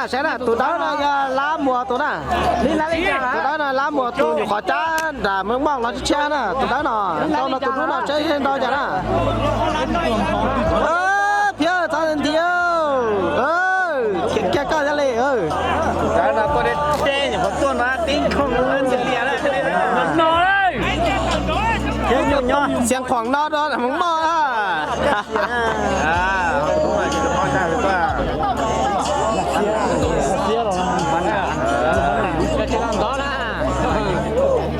Saib na, tus dawb no yog Lab Muas tus na. Tus dawb no Lab Muas tus nyuam qhuav cab nram Meej Moj los tshiab tshiab na. Tus dawb no, rau no tus dub no saib nrau cas na. Phiab txhob nti, kiag koj thiaj li. Xiav khuam no rau Meej Moj.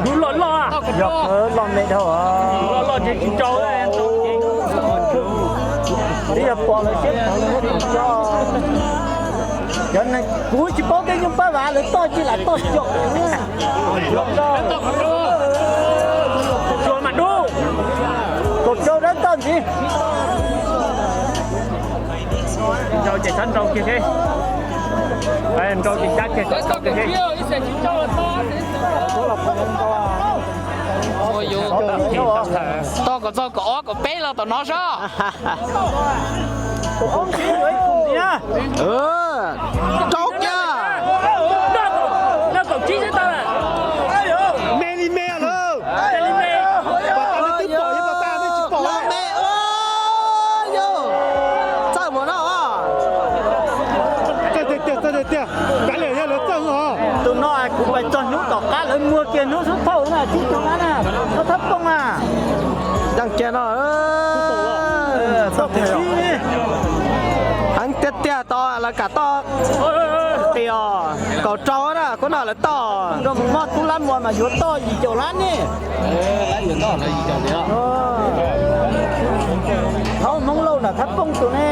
Dub loj loj, yog qhov loj me dhau. Loj loj ces tsis nrau. Twb yog pom lawv siab phem lawv tsis tso. Cov neeg kuv tsis paub tej nyuj pab vas lawv toj tsis lam toj xyaum. Tsuas mas dub. Kaum rau dawb toj ntxiv. Nrau ces txhob nrau kiag thiab. Nrau ces cab kiag txhob nrau kiag thiab. Toj kom txog kaum ob kaum peb los tom no sob. Rau kiag. Me li me lawm. Pom tau li twb pom, yog pom tag nej tsis pom. Txawj mus no. Txawj tiag tiag, txawj tiag tiag. Kav liam yog lawv txawj os. Tus no kuv pais txog hnub tom qab lawv muag kiag hnub xub thauj na, tsib caug na, no thab pooj na. Yeej kiag no. Heev tiag tiag tau lawv kam toj. Qis os, kaum rau na, kuv no lawv toj. Rau mus moj tub Lab Muas mas yuav toj yim caum lab ne. Thaub Hmoob Lauj nram thab pooj tus ne.